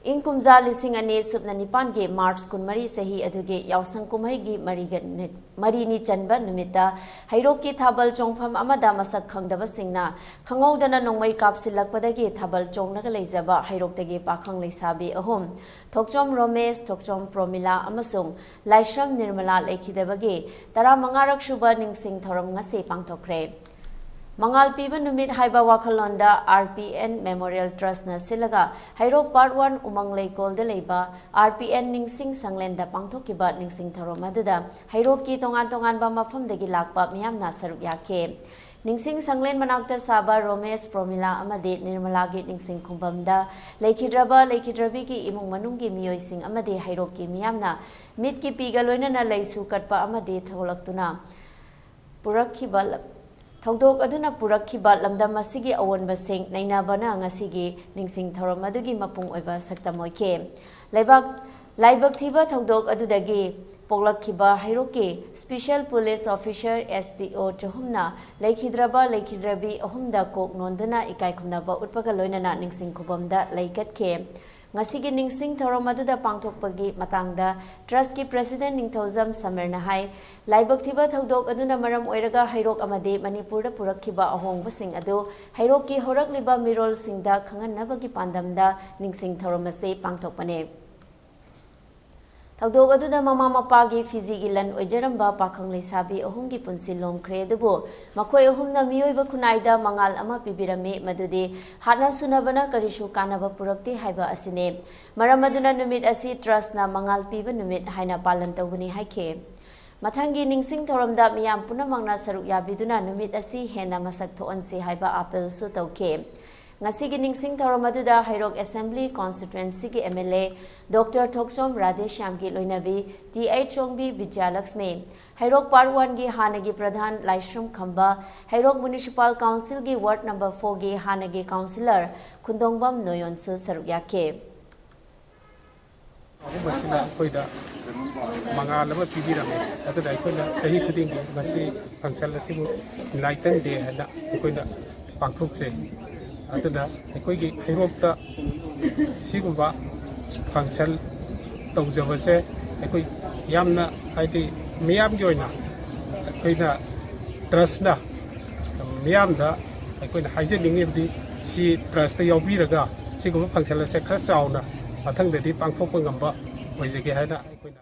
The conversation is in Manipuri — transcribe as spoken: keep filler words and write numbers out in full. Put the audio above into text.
ꯏꯪ ꯀꯨꯝꯖꯥ ꯂꯤꯁꯤꯡ ꯑꯅꯤ ꯁꯨꯞꯅ ꯅꯤꯄꯥꯟꯒꯤ ꯃꯥꯔꯆ ꯀꯨꯟꯃꯔꯤ ꯆꯍꯤ ꯑꯗꯨꯒꯤ ꯌꯥꯎꯁꯪ ꯀꯨꯝꯍꯩꯒꯤ ꯃꯔꯤꯒ ꯅꯤ-, ꯃꯔꯤꯅꯤ ꯆꯟꯕ ꯅꯨꯃꯤꯠꯇ ꯍꯩꯔꯣꯛꯀꯤ ꯊꯥꯕꯜ ꯆꯣꯡꯐꯝ ꯑꯃꯗ ꯃꯁꯛ ꯈꯪꯗꯕꯁꯤꯡꯅ ꯈꯪꯍꯧꯗꯅ ꯅꯣꯡꯃꯩ ꯀꯥꯞꯁꯤꯜꯂꯛꯄꯗꯒꯤ ꯊꯥꯕꯜ ꯆꯣꯡꯂꯒ ꯂꯩꯖꯕ ꯍꯩꯔꯣꯛꯇꯒꯤ ꯄꯥꯈꯪ ꯂꯩꯁꯥꯕꯤ ꯑꯍꯨꯝ, ꯊꯣꯛꯆꯣꯝ ꯔꯣꯃꯦꯁ, ꯊꯣꯛꯆꯣꯝ ꯄ꯭ꯔꯣꯃꯤꯂꯥ ꯑꯃꯁꯨꯡ ꯂꯥꯏꯁ꯭ꯔꯝ ꯅꯤꯔꯃꯂꯥ ꯂꯩꯈꯤꯗꯕꯒꯤ ꯇꯔꯥꯃꯉꯥꯔꯛ ꯁꯨꯕ ꯅꯤꯡꯁꯤꯡ ꯊꯧꯔꯝ ꯉꯁꯤ ꯄꯥꯡꯊꯣꯛꯈ꯭ꯔꯦ꯫ ꯃꯉꯥꯜ ꯄꯤꯕ ꯅꯨꯃꯤꯠ ꯍꯥꯏꯕ ꯋꯥꯈꯜꯂꯣꯟꯗ ꯑꯥꯔ ꯄꯤ ꯑꯦꯟ ꯃꯦꯃꯣꯔꯤꯌꯦꯜ ꯇ꯭ꯔꯁꯅ ꯁꯤꯜꯂꯒ ꯍꯩꯔꯣꯛ ꯄꯥꯔꯠ ꯋꯥꯟ ꯎꯃꯪ ꯂꯩꯀꯣꯜꯗ ꯂꯩꯕ ꯑꯥꯔ ꯄꯤ ꯑꯦꯟ ꯅꯤꯡꯁꯤꯡ ꯁꯪꯂꯦꯟꯗ ꯄꯥꯡꯊꯣꯛꯈꯤꯕ ꯅꯤꯡꯁꯤꯡ ꯊꯧꯔꯝ ꯑꯗꯨꯗ ꯍꯩꯔꯣꯛꯀꯤ ꯇꯣꯉꯥꯟ ꯇꯣꯉꯥꯟꯕ ꯃꯐꯝꯗꯒꯤ ꯂꯥꯛꯄ ꯃꯤꯌꯥꯝꯅ ꯁꯔꯨꯛ ꯌꯥꯈꯤ꯫ ꯅꯤꯡꯁꯤꯡ ꯁꯪꯂꯦꯟ ꯃꯅꯥꯛꯇ ꯁꯥꯕ ꯔꯣꯃꯦꯁ, ꯄ꯭ꯔꯣꯃꯤꯂꯥ ꯑꯃꯗꯤ ꯅꯤꯔꯃꯂꯥꯒꯤ ꯅꯤꯡꯁꯤꯡ ꯈꯨꯕꯝꯗ ꯂꯩꯈꯤꯗ꯭ꯔꯕ ꯂꯩꯈꯤꯗ꯭ꯔꯕꯤꯒꯤ ꯏꯃꯨꯡ ꯃꯅꯨꯡꯒꯤ ꯃꯤꯑꯣꯏꯁꯤꯡ ꯑꯃꯗꯤ ꯍꯩꯔꯣꯛꯀꯤ ꯃꯤꯌꯥꯝꯅ ꯃꯤꯠꯀꯤ ꯄꯤꯒ ꯂꯣꯏꯅꯅ ꯂꯩꯁꯨ ꯀꯠꯄ ꯑꯃꯗꯤ ꯊꯣꯛꯂꯛꯇꯨꯅ ꯄꯨꯔꯛꯈꯤꯕ ꯊꯧꯗꯣꯛ ꯑꯗꯨꯅ ꯄꯨꯔꯛꯈꯤꯕ ꯂꯝꯗꯝ ꯑꯁꯤꯒꯤ ꯑꯑꯣꯟꯕꯁꯤꯡ ꯅꯩꯅꯕꯅ ꯉꯁꯤꯒꯤ ꯅꯤꯡꯁꯤꯡ ꯊꯧꯔꯝ ꯑꯗꯨꯒꯤ ꯃꯄꯨꯡ ꯑꯣꯏꯕ ꯁꯛꯇꯝ ꯑꯣꯏꯈꯤ꯫ ꯂꯩꯕꯥꯛ, ꯂꯥꯏꯕꯛ ꯊꯤꯕ ꯊꯧꯗꯣꯛ ꯑꯗꯨꯗꯒꯤ ꯄꯣꯛꯂꯛꯈꯤꯕ ꯍꯩꯔꯣꯛꯀꯤ special police officer, S P O, ꯆꯍꯨꯝꯅ ꯂꯩꯈꯤꯗ꯭ꯔꯕ ꯂꯩꯈꯤꯗ꯭ꯔꯕꯤ ꯑꯍꯨꯝꯗ ꯀꯣꯛ ꯅꯣꯟꯗꯨꯅ ꯏꯀꯥꯏ ꯈꯨꯝꯅꯕ ꯎꯠꯄꯒ ꯂꯣꯏꯅꯅ ꯅꯤꯡꯁꯤꯡ ꯈꯨꯕꯝꯗ ꯂꯩ ꯀꯠꯈꯤ꯫ ꯉꯁꯤꯒꯤ ꯅꯤꯡꯁꯤꯡ ꯊꯧꯔꯝ ꯑꯗꯨꯗ ꯄꯥꯡꯊꯣꯛꯄꯒꯤ ꯃꯇꯥꯡꯗ ꯇ꯭ꯔꯁꯀꯤ ꯄ꯭ꯔꯦꯁꯤꯗꯦꯟ ꯅꯤꯡꯊꯧꯖꯝ ꯁꯃꯤꯔꯅ ꯍꯥꯏ, ꯂꯥꯏꯕꯛ ꯊꯤꯕ ꯊꯧꯗꯣꯛ ꯑꯗꯨꯅ ꯃꯔꯝ ꯑꯣꯏꯔꯒ ꯍꯩꯔꯣꯛ ꯑꯃꯗꯤ ꯃꯅꯤꯄꯨꯔꯗ ꯄꯨꯔꯛꯈꯤꯕ ꯑꯍꯣꯡꯕꯁꯤꯡ ꯑꯗꯨ ꯍꯩꯔꯣꯛꯀꯤ ꯍꯧꯔꯛꯂꯤꯕ ꯃꯤꯔꯣꯜꯁꯤꯡꯗ ꯈꯪꯍꯟꯅꯕꯒꯤ ꯄꯥꯟꯗꯝꯗ ꯅꯤꯡꯁꯤꯡ ꯊꯧꯔꯝ ꯑꯁꯤ ꯄꯥꯡꯊꯣꯛꯄꯅꯤ꯫ ꯊꯧꯗꯣꯛ ꯑꯗꯨꯗ ꯃꯃꯥ ꯃꯄꯥꯒꯤ ꯐꯤꯖꯤꯒꯤ ꯂꯟ ꯑꯣꯏꯖꯔꯝꯕ ꯄꯥꯈꯪ ꯂꯩꯁꯥꯕꯤ ꯑꯍꯨꯝꯒꯤ ꯄꯨꯟꯁꯤ ꯂꯣꯝꯈ꯭ꯔꯦ, ꯑꯗꯨꯕꯨ ꯃꯈꯣꯏ ꯑꯍꯨꯝꯅ ꯃꯤꯑꯣꯏꯕ ꯈꯨꯟꯅꯥꯏꯗ ꯃꯉꯥꯜ ꯑꯃ ꯄꯤꯕꯤꯔꯝꯃꯤ, ꯃꯗꯨꯗꯤ ꯍꯥꯠꯅ ꯁꯨꯅꯕꯅ ꯀꯔꯤꯁꯨ ꯀꯥꯟꯅꯕ ꯄꯨꯔꯛꯇꯦ ꯍꯥꯏꯕ ꯑꯁꯤꯅꯤ꯫ ꯃꯔꯝ ꯑꯗꯨꯅ ꯅꯨꯃꯤꯠ ꯑꯁꯤ ꯇ꯭ꯔꯁꯅ ꯃꯉꯥꯜ ꯄꯤꯕ ꯅꯨꯃꯤꯠ ꯍꯥꯏꯅ ꯄꯥꯂꯟ ꯇꯧꯕꯅꯤ ꯍꯥꯏꯈꯤ꯫ ꯃꯊꯪꯒꯤ ꯅꯤꯡꯁꯤꯡ ꯊꯧꯔꯝꯗ ꯃꯤꯌꯥꯝ ꯄꯨꯝꯅꯃꯛꯅ ꯁꯔꯨꯛ ꯌꯥꯕꯤꯗꯨꯅ ꯅꯨꯃꯤꯠ ꯑꯁꯤ ꯍꯦꯟꯅ ꯃꯁꯛ ꯊꯣꯛꯍꯟꯁꯤ ꯍꯥꯏꯕ ꯑꯥꯄꯤꯜꯁꯨ ꯇꯧꯈꯤ꯫ ꯉꯁꯤꯒꯤ ꯅꯤꯡꯁꯤꯡ ꯊꯧꯔꯝ ꯑꯗꯨꯗ ꯍꯩꯔꯣꯛ ꯑꯦꯁꯦꯝꯕ꯭ꯂꯤ ꯀꯣꯟꯁꯇꯤꯇ꯭ꯋꯦꯟꯁꯤꯒꯤ M L A doctor Thokchom ꯔꯥꯙꯦꯁ꯭ꯌꯥꯝꯒꯤ ꯂꯣꯏꯅꯕꯤ ꯇꯤ ꯑꯩꯆ ꯆꯣꯡꯕꯤ ꯕꯤꯖꯌꯂꯛꯁꯃꯤ, ꯍꯩꯔꯣꯛ ꯄꯥꯔꯠ ꯋꯥꯟꯒꯤ ꯍꯥꯟꯅꯒꯤ ꯄ꯭ꯔꯙꯥꯟ ꯂꯥꯏꯁ꯭ꯔꯝ ꯈꯝꯕ, ꯍꯩꯔꯣꯛ ꯃ꯭ꯌꯨꯅꯤꯁꯤꯄꯥꯜ ꯀꯥꯎꯟꯁꯤꯜꯒꯤ ꯋꯥꯔꯗ ꯅꯝꯕꯔ ꯐꯣꯔꯒꯤ ꯍꯥꯟꯅꯒꯤ ꯀꯥꯎꯟꯁꯤꯂꯔ ꯈꯨꯟꯗꯣꯡꯕꯝ ꯅꯣꯌꯣꯟꯁꯨ ꯁꯔꯨꯛ ꯌꯥꯈꯤ꯫ ꯑꯍꯨꯝ ꯑꯁꯤꯅ ꯑꯩꯈꯣꯏꯗ ꯃꯉꯥꯜ ꯑꯃ ꯄꯤꯕꯤꯔꯝꯃꯤ꯫ ꯑꯗꯨꯅ ꯑꯩꯈꯣꯏꯅ ꯆꯍꯤ ꯈꯨꯗꯤꯡꯒꯤ ꯃꯁꯤ ꯐꯪꯁꯟ ꯑꯁꯤꯕꯨ ꯏꯟꯂꯥꯏꯇꯟ ꯗꯦ ꯍꯥꯏꯅ ꯑꯩꯈꯣꯏꯅ ꯄꯥꯡꯊꯣꯛꯆꯩ꯫ ꯑꯗꯨꯅ ꯑꯩꯈꯣꯏꯒꯤ ꯍꯩꯔꯣꯛꯇ ꯁꯤꯒꯨꯝꯕ ꯐꯪꯁꯟ ꯇꯧꯖꯕꯁꯦ ꯑꯩꯈꯣꯏ ꯌꯥꯝꯅ, ꯍꯥꯏꯗꯤ, ꯃꯤꯌꯥꯝꯒꯤ ꯑꯣꯏꯅ ꯑꯩꯈꯣꯏꯅ ꯇ꯭ꯔꯁꯅ ꯃꯤꯌꯥꯝꯗ ꯑꯩꯈꯣꯏꯅ ꯍꯥꯏꯖꯅꯤꯡꯉꯤꯕꯗꯤ, ꯁꯤ ꯇ꯭ꯔꯁꯇ ꯌꯥꯎꯕꯤꯔꯒ ꯁꯤꯒꯨꯝꯕ ꯐꯪꯁꯟ ꯑꯁꯦ ꯈꯔ ꯆꯥꯎꯅ ꯃꯊꯪꯗꯗꯤ ꯄꯥꯡꯊꯣꯛꯄ ꯉꯝꯕ ꯑꯣꯏꯖꯒꯦ ꯍꯥꯏꯅ ꯑꯩꯈꯣꯏꯅ